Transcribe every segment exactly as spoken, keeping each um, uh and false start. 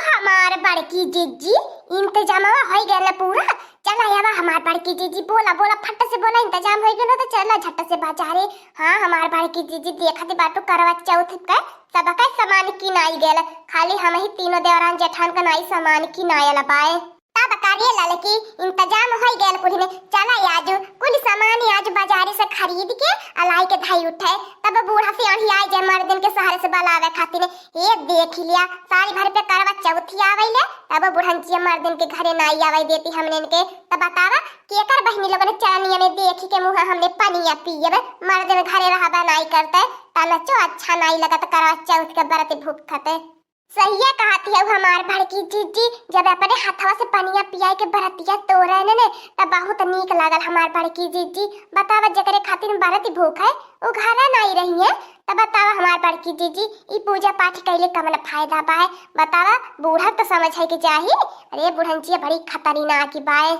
हमार बड़की जिज्जी, इंतजामवा होइ गयल न पूरा? चला आवा हमार बड़की जिज्जी, बोला, बोला, फट से बोला, इंतजाम होइ गयल न तो चला झट से बाजारे। हाँ, हमार बड़की जिज्जी, देखत बाटू करवा चौथ के सबका सामान किनाइ गयल, खाली हमहीं तीनों देवरान जेठान का नाई सामान किनायल बाए। तब का रे ललकी, इंतजाम होइ गयल कुल ने? चला आजु कुल सामान आजु बाजारे से खरीद के अ लाई के धई उठे, तब बूढ़ा से अढ़ी आइ जाए मर्दन के सहरे से बलावे खातिर। ए देखि लिया, साल भर पे करवा चौथी आवइले, तब बुढ़नचिया मर्दन के घरे नाई आवइ देती हमने के। तब बतावा, केकर बहिनी लोगन चरनिया में देखि के मुँह हमने पनिया पियब, मर्दन घरे रहबा नाई करते, तनचो अच्छा नाई लगत करवा चौथ के बरत भूखते। सहिया कहती है हमार बड़की जिज्जी, जब अपने हथवा से पनिया पियाई के बरतिया तोरे ने, ने, तब बहुत नीक लागल हमार बड़की जिज्जी। बतावा, जेकरे खातिर बरत भूख है, उ घरे नाई रही है, तब बतावा हमार बड़की जिज्जी, ई पूजा पाठ कइले कवन फायदा बा है? बतावा, बूढ़ा तो समझे के चाही। अरे, बुढ़नचिया बड़ी खतरनाक बाए।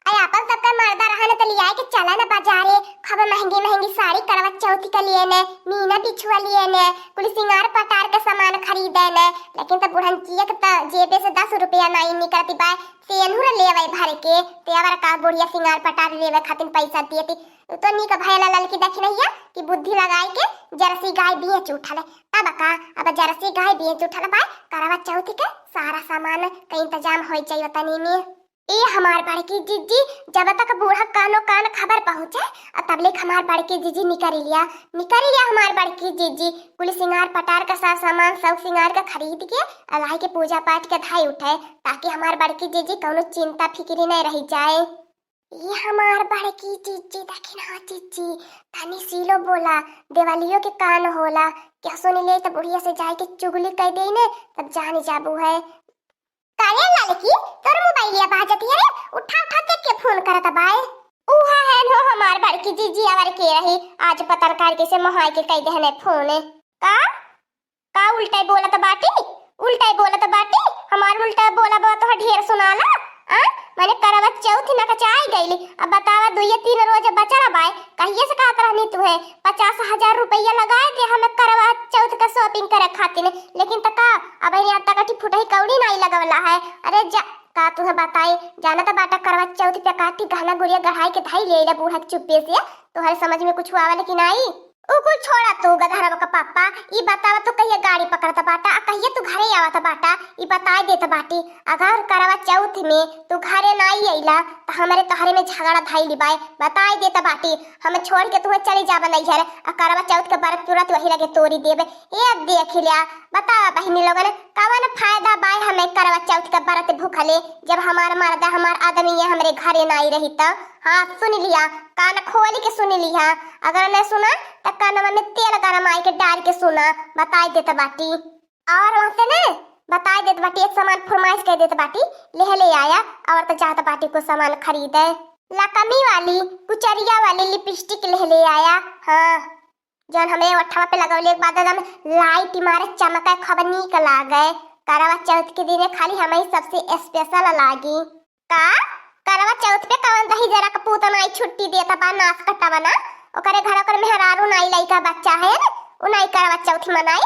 अरे, अपन सबका मर्दा रहा न, त लियाए के चला न बाजारे, खूब महंगी महंगी साड़ी करवा चौथी के लिए ने, मीना बिछुआ लिए ने, कुल सिंगार पटार के सामान खरीदे ने, लेकिन त बुढ़नचिया के त जेबे से दस रुपया नाई निकलती बाए, सेनुर लेवे भर के, तेवर का बुढ़िया सिंगार पटार लेवे खातिर पैसा देती। तो नीक भयल ललकी दखिनहिया कि बुद्धि लगाए के जर्सी गाय बेच उठल। तब का, अब जर्सी गाय बेच उठल बाए, करवा चौथ के सारा सामान के इंतजाम होइ जाई तनी में। ए हमार बड़की जिज्जी, जब तक बूढ़ा कानो कान खबर पहुँचे, अ तब लेक हमार बड़की जिज्जी निकरि लिया, निकरि लिया हमार बड़की जिज्जी, कुल सिंगार पटार का सारा सामान सब सिंगार का खरीद के अ लाई के पूजा पाठ के धाई उठे, ताकि हमार बड़की जिज्जी कौनो चिंता फिकिरी नहीं रही जाए। ए हमार बड़की जिज्जी, दखिनहा जिज्जी, तनी सीलो बोला, देवलियो के कान होला, क्या सुनि ले त बुढ़िया से जाए के चुगली कइ देई ने, तब जान जाबू है। काहे ललकी, तोर मोबाइलिया बाजत है रे? उठा, उठा, के, के फोन करत बाए? उहा है नो हमार बड़की जिज्जी, अवर के रही, आज पता न काहे कैसे मोहाई के कइ देहने फोन। का? का उल्टा बोलत बाटी? उल्टा बोलत बाटी? हमार उल्टा बोला बा तो ढेर सुनाला? आ? माने करवा चौथ नकचाई गइली। अब बतावा, दुइये तीन रोज बचल बाए, कहिए से कहत रहनी तुहे, पचास हजार रुपया लगाए दे हमें करवा चौथ का shopping करे खातिर, लेकिन त का, अब यहाँ तक अठी फुटही कौड़ी नाई लगवला है। अरे जा, का तुहे बताई, जानत बाटा करवा चौथ पे काठी गहना गुड़िया गढ़ाई के धाई ले ले बूढ़ा चुप्पे से, तोहरे समझ में कुछ आवल कि नाई? उ कुल छोड़ा तू गधरवा का पापा, ई बतावा तू कहिया गाड़ी पकड़त बाटा, आ कहिया तू घरे आवत बाटा, ई बताए देत बाटी। अगर करवा चौथ में तू घरे नाई अइला, त हमरे तोहरे में झगड़ा धइली बाए, बताए देत बाटी। हम छोड़ के तुहे चली जाब नैहर, आ करवा चौथ के बरत तुरत वही लगे तोरी देब। ए देख लिया, बतावा बहिनी लोगन, कवन फायदा बाए हमें करवा चौथ के बरत भूखले, जब हमार मर्दा हमार आदमी ये हमरे घरे नाई रही त? हाँ, सुन लिया, कान खोल के सुन लिया, अगर न सुना त कानवा में तेल गरमाई के डाल के सुना, बताई देत बाटी। और वहाँ से न बताई देत बाटी, एक सामान फरमाइश कर देत बाटी, ले ले आया, और त जात बाटी को सामान खरीदे। लकमी वाली, कुचरिया वाली लिपस्टिक ले ले आया। हाँ, जौन हमरे ओठवा पे लगवले के बाद एकदम लाइट मारे चमके, खूब नीक लागे। करवा चौथ के दिने खाली हमही सबसे special लागी। का? करवा चौथ पे कवन दही जरा का पूत नाई छुट्टी देत बा, नास कटवना? ओकरे घर ओकर मेहरारू नाई, लइका बच्चा है न, उ नाई करवा चौथ मनाई।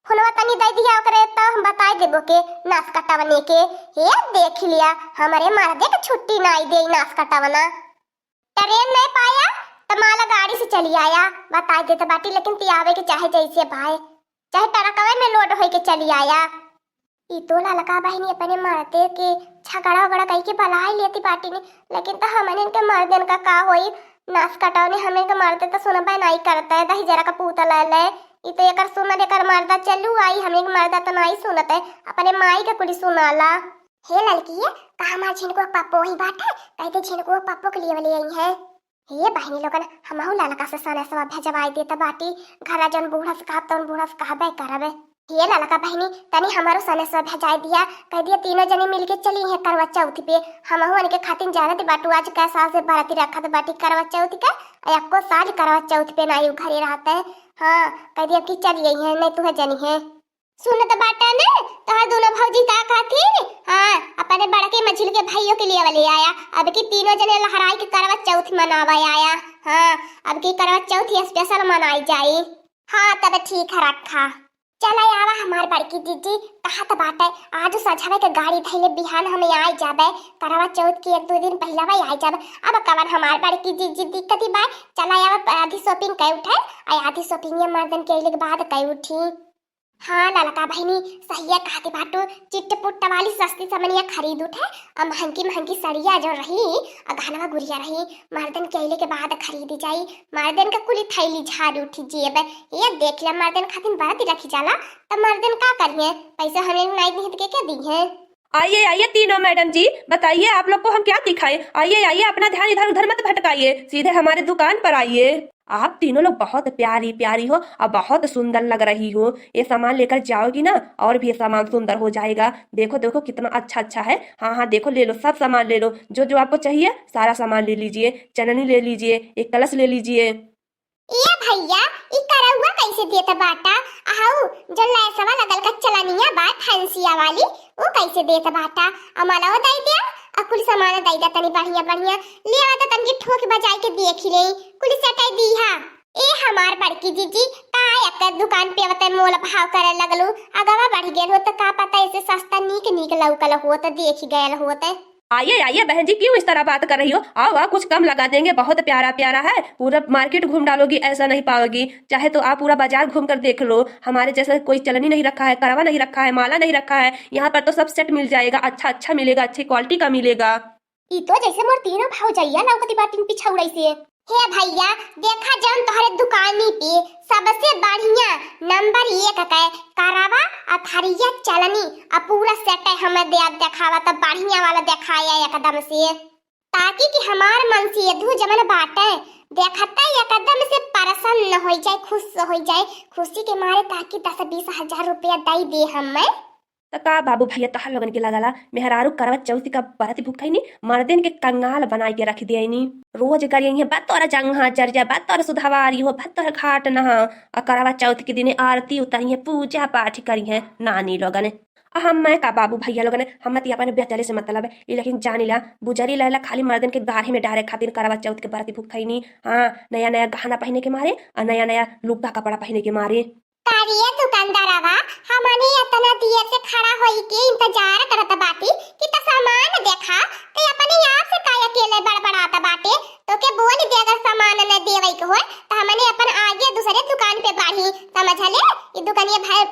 फोनवा तनी दे दिया ओकरे, त हम बताई देबो के नास कटवने के। हे देख लिया, हमरे मर्दे के छुट्टी नाई देई नास कटवना। ट्रेन नहीं पाया त माला गाड़ी से चली आया, बताई देत बाटी, लेकिन ती आवे के चाहे जैसे भाई, चाहे ट्रकवे में लोड होई के चली आया। ई तो ललका बहिनी अपने मर्दे के झगड़ा उगड़ा कई के बलाई लेती बाटी ने, लेकिन त हमन इनके मर्दन का का होई, नास कटवनी हमन के मर्दे त सुनबे नहीं करते, दही जरा का पूत ले ले। ई तो एकर सुनत एकर मर्दा चलू आई, हमन के मर्दा त नहीं सुनते, अपने माई के कुली सुनाला। हे ललकी, का हमार झिनको पप्पो ही बाटे? कह दे झिनको पप्पो के लिए वाली आई है। हे बहिनी लोगन, हमहू ललका से सनेसवा भेजवाई देत बाटी। घरा जौन बूढ़ा से कहब, तौन बूढ़ा से कहबे करबे। हे ललका बहिनी, तनी हमरो सनेसवा भेजाई दिया। कह दिया तीनों जनी मिलके चली हैं करवा चौथ पे। हमहू उनके खातिर जानत बाटू, आज कै साल से बरती रखत बाटी करवा चौथ के। आ एको साल करवा चौथ पे नाई उ घरे रहते। हाँ, कह दिया कि चली आई हैं, नहीं तुहे जनी है। सुनत बाटा ने, तोहर दोनों भौजी का कहथिन? हाँ, अपने बड़के मझिल के भाइयों के लिए वाले आया। अब की तीनों जने लहराई के करवा चौथ मनावे आया। हाँ, अब की करवा चौथ ही special मनाई जाई। हाँ, तब ठीक है, रखा। चला आवा हमार बड़की जीजी, कहत बाटे, आज सझवे के गाड़ी धइले बिहान हम आइ जाबे, करवा चौथ के एक दो दिन पहिलवा आइ जाबे। अब कवन हमार बड़की जीजी दिक्कती बा, चला आवा आधी shopping कइ उठे, आ आधी shopping ये मर्दन के अइले के बाद कइ उठी। हाँ ललका बहिनी, सहिया कहती बाटू, चिट्ट पुट्ट वाली सस्ती समनिया खरीद उठे, आ महंगी महंगी सड़िया जो रही, आ गहनवा गुरिया रही, मर्दन के अइले के बाद खरीदी जाई। मर्दन का कुली थैली झाड़ उठी जेब। ये देख ले, मर्दन खातिन बरती रखी जाला, त मर्दन का करिए? पैसे हमने नाई दिहित के, के दी है? आइए, आइए तीनों मैडम जी, बताइए आप लोग को हम क्या दिखाएं? आइए, आइए, अपना ध्यान इधर उधर मत भटकाइए, सीधे हमारे दुकान पर आइए। आप तीनों लोग बहुत प्यारी प्यारी हो और बहुत सुंदर लग रही हो। ये सामान लेकर जाओगी ना, और भी ये सामान सुंदर हो जाएगा। देखो, देखो, कितना अच्छा अच्छा है। हाँ, हाँ, देखो, ले लो, सब सामान ले लो, जो जो आपको चाहिए सारा सामान ले लीजिए। चननी ले लीजिए, एक कलश ले लीजिए। ए भैया, ई करौआ कैसे देत बाटा? अहू जो लैसवा लगल का चलनिया बा फैंसिया वाली, उ कैसे देत बाटा? अमलवा दइ द्या, आ कुल सामान दइ द्या तनी बढ़िया बढ़िया। ले आवा त तनकी ठोक बजाइ के देखि लेई, कुल सटाइ दीहा। ए हमार बड़की जीजी, का एक दुकान पे अवते मोल भाव करे लगलू? अगवा बढ़ि गयल हो त का पता, एसे सस्ता नीक नीक लौकल हो त देखि गयल होत। आइए, आइए बहन जी, क्यों इस तरह बात कर रही हो? आओ, आओ, कुछ कम लगा देंगे, बहुत प्यारा प्यारा है। पूरा मार्केट घूम डालोगी, ऐसा नहीं पाओगी। चाहे तो आप पूरा बाजार घूम कर देख लो, हमारे जैसा कोई चलनी नहीं रखा है, करवा नहीं रखा है, माला नहीं रखा है। यहाँ पर तो सब सेट मिल जाएगा, अच्छा अच्छा मिलेगा, अच्छी क्वालिटी का मिलेगा। ई तो जैसे मोर तीनों भौजैया लौकती बाटिन पिछौड़ै से। हे भैया, देखा जौन तोहरे दुकानी पे सबसे बढ़िया नंबर एक के करवा, अथरिया, चलनी, आ पूरा सेट हमें दे देखावा, त बढ़िया वाला देखाया एकदम से, ताकि कि हमार मन से एधू जमन बाटे देखते एकदम से प्रसन्न होइ जाए, खुश होइ जाए, खुशी के मारे, ताकि दस बीस हजार रुपया दइ दे हमें। त का बाबू भैया, तोहर लोगन के लागला मेहरारू करवा चौथ का बरत भूखैनी, मर्देन के कंगाल बनाइ के रख दियनी। रोज गरियइहें, "बा तोरा जंघा चर जा, बा तोरा सुधवारी हो, बा तोहर घाट नहा।" आ करवा चौथ के दिने आरती उतरिहें, पूजा पाठ करिहें नानी लोगन। आ हमें का बाबू भैया लोगन, हमें त अपन बेचले से मतलब है, लेकिन जानिला बुजरी लैला खाली मर्दन के गाढ़े में डारे खातिर करवा चौथ के बरत भूखैनी। हाँ, नया नया गहना पहिने के मारे, आ नया नया लुग्गा कपड़ा पहिने के मारे। का रे दुकानदारवा, हमनी एतना देर से खड़ा होई के इंतजार करत बाटी कि त सामान देखा, ते अपने आप से काहे अकेले बड़बड़ात बाटे? तोके बोल दे, अगर सामान न देवे के होय त हमने अपन आगे दूसरे दुकान पे बढ़ी, समझले? ई दुकानिया भर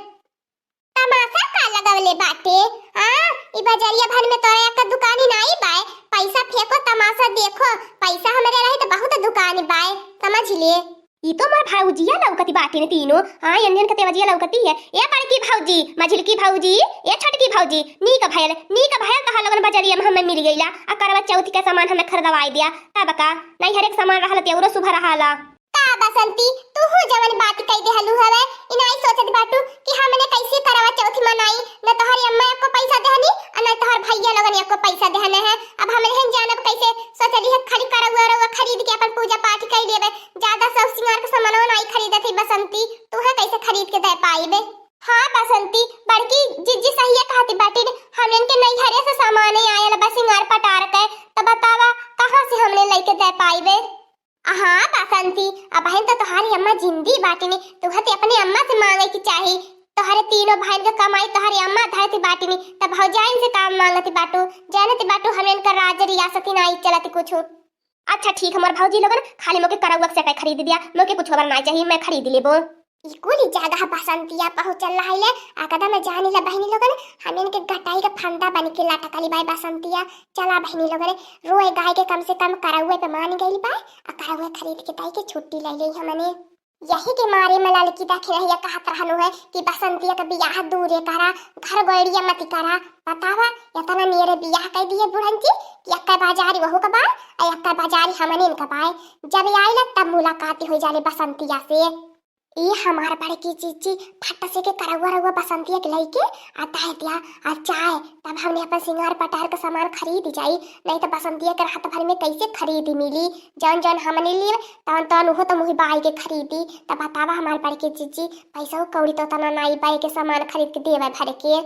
तमाशा का लगवले बाटे? हाँ, ई बजरिया भर में तोरा एक दुकान ही नाई बाय। पैसा फेंको, तमाशा देखो, पैसा हमरे रहे त बहुत दुकान बाय, समझ ले। ई तो मोर भौजिया लौकती बाटिन तीनों। हाँ, एन्हन के तेवजिया लौकती है। ए बड़की भौजी, मझिलकी भौजी, ए छोटकी भौजी, नीक भयल, नीक भयल तोहर लोगन बजरिया में हमें मिल गइला। आ करवा चौथ के सामान हमें खरीदवाई दिया। तब का, नैहरे के सामान रहल त औरो सुभर रहाला। का बसंती, तूहू जवन बात कह देहलू हवे, ई नाई सोचत बाटू कि हमने कैसे करवा चौथ मनाई? न तोहरी अम्मा एको पैसा देहनी, आ न तोहर भैया लोगन एको पैसा देहने है। अब हमरे हन जानब कैसे? सोचली है खाली करौआ रौआ खरीद के अपन पूजा पाठ कर लेबे, ज्यादा सब सिंगार के सामानो नाई खरीदत है बसंती, तू है कैसे खरीद के दे पाइबे? हाँ बसंती, बड़की जिज्जी सहिए कहती बाटिन, हमन के नैहरे से सामाने आयल बा सिंगार पटार के, त बतावा कहाँ से हमने लेके दे पाइबे? हाँ बसंती, अबहिन त तोहारी अम्मा जिंदी बाटिनी, तुहते अपने अम्मा से मांगे की चाही। तोहरे तीनों भाइन के कमाई तोहरी अम्मा धरती बाटिनी, त भौजाइन से काम मांगती बाटू, जानती बाटू हमन का राज रियासती नाई चलत कुछ। अच्छा ठीक, हमार भौजी लोगन, खाली मोके करौआ के सेटै खरीद दिया, मोके कुछ और ना चाही, मैं खरीद लेबो। ई कुल जगह बसंतिया पहुँचल रहले, आ कदम जानी ला बहिनी लोगन, हमन के गटाई के फंदा बन के लटकली बाय बसंतिया। चला बहिनी लोगन, रोए गाय के कम से कम करौए पे मान गइल बाय, आ करौए खरीद के दाई के छुट्टी ले लेई हमने। यही के मारे में ललकी देखी रहिया कहत रहनु है कि बसंतिया के बियाह दूरे करा, घर गोइड़िया मत करा। बतावा, इतना नियरे बियाह कह दिए बुढ़न जी कि अक्का बाजारी वहू का बाय, आ अक्का बाजारी हमनिन का बाय। जब आइला तब मुलाकात हो जाले बसंतिया से। ए हमार बड़की जीजी, फट से के करौआ रौआ बसंतिया के लइके आ दे दिया, आ जाए, तब हमने अपन सिंगार पटार के सामान खरीद जाई, नहीं तो बसंतिया के रात भर में कैसे खरीद मिली? जौन जौन हमने लिए, तौन तौन उहो तो मुही बाई के खरीदी। तब बतावा हमार बड़की जीजी, पैसा कौड़ी तो तना नाई बाई के सामान खरीद के देवे भर के।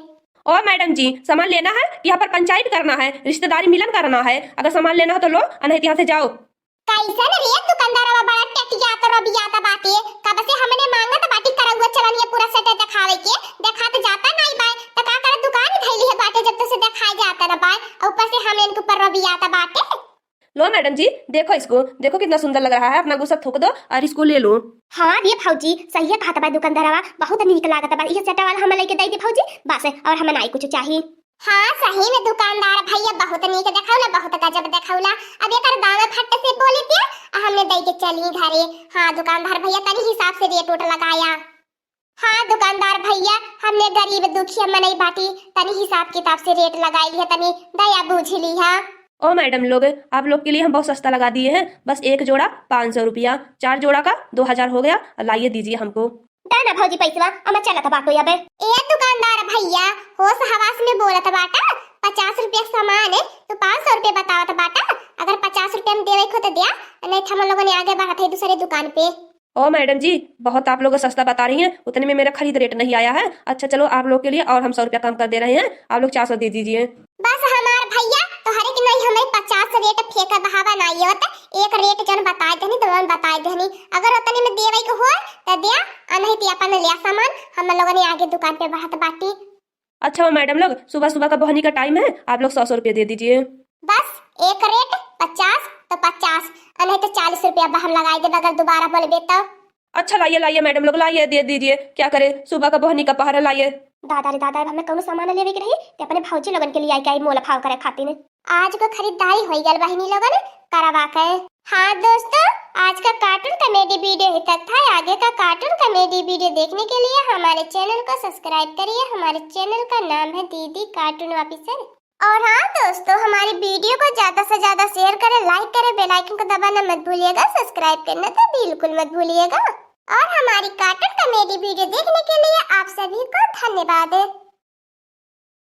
ओ मैडम जी, सामान लेना है कि यहाँ पर पंचायत करना है, रिश्तेदारी मिलन करना है? अगर सामान लेना हो तो लो, और नहीं तो यहाँ से जाओ। कैसन रे दुकानदारवा, बड़ा टटियात रबियात बाटे। कब से हमने मांगत बाटी करौआ चलनिया पूरा set देखावे के, देखात जाता नाई बाय। त का करे दुकान धैली है बाटे जब तोसे देखाए जाता ना बाय, और ऊपर से हमने इनके ऊपर रबियात बाटे। लो मैडम जी, देखो इसको, देखो कितना सुंदर लग रहा है, अपना गुस्सा थूक दो और इसको ले लो। हाँ रे भौजी, सही है कहत बा दुकानदारवा, बहुत नीक लागत बा। ये set वाला हम लेके दे दे भौजी, बस और हम नाई कुछ चाही। हाँ, सही में दुकानदार भैया बहुत नीक देखौला, बहुत गजब देखौला। अब एकर दाम फट से बोले दिया, आ हमने दे के चली घरे। हाँ दुकानदार भैया, तनी हिसाब से rate उट लगाया। हाँ दुकानदार भैया, हमने गरीब दुखिया मनई बाटी, तनी हिसाब किताब से rate लगाई लिया, तनी दया बूझ लिया। ओ मैडम लोग, आप लोग के लिए हम बहुत सस्ता लगा दिए हैं, बस एक जोड़ा पाँच सौ रुपया, चार जोड़ा का दो हजार हो गया, लाइए दीजिए हमको। दा ना भौजी पैसवा, हम चलत बाटो अबे। ए दुकानदार भैया, होश हवास में बोलत बाटा, पचास रुपया सामान है, तू पाँच सौ रुपया बतावत बाटा, अगर पचास रुपया में देवे को तो दिया, नहीं तो हम लोगों ने आगे बढ़त है दूसरे दुकान पे। ओ मैडम जी, बहुत आप लोग सस्ता बता रही हैं, उतने में मेरा खरीद rate नहीं आया है। अच्छा चलो, आप लोग के लिए और हम सौ रुपया कम कर दे रहे हैं, आप लोग चार सौ दे दीजिए। बस हमार भैया, तोहरे के नहीं हमें पचास rate फेंका बहावा नहीं होत, एक rate जन बताए देनी, तो हम बताए देनी, अगर उतने में देवे के होए तो दिया, आ नहीं तो अपन लिया सामान, हम लोगों ने आगे दुकान पे बढ़त बाटी। अच्छा मैडम लोग, सुबह सुबह का बोहनी का time है, आप लोग सौ सौ रुपये दे दीजिए। बस एक rate पचास तो पचास, आ नहीं तो चालीस रुपया बहम लगाई देब अगर दोबारा बोलबे तो। अच्छा लाइए, लाइए मैडम लोग, लाइए, दे दीजिए। क्या करे, सुबह का बोहनी का पहर है, लाइए। दादा रे दादा, अब हमें कौनो सामान लेवे के रही तो अपने भौजी लोगन के लिए आई के आई मोल भाव करे खातिर। आज को खरीदारी हो गल बहिनी लोगन, करवा के। हाँ दोस्तों, आज का cartoon comedy video ही तक था। आगे का cartoon comedy video देखने के लिए हमारे channel को subscribe करिए। हमारे channel का नाम है दीदी Cartoon Officer। और हाँ दोस्तों, हमारी video को ज्यादा से ज्यादा share करें, like करें, bell icon को दबाना मत भूलिएगा, subscribe करना तो बिल्कुल मत भूलिएगा। और हमारी cartoon comedy video देखने के लिए आप सभी को धन्यवाद।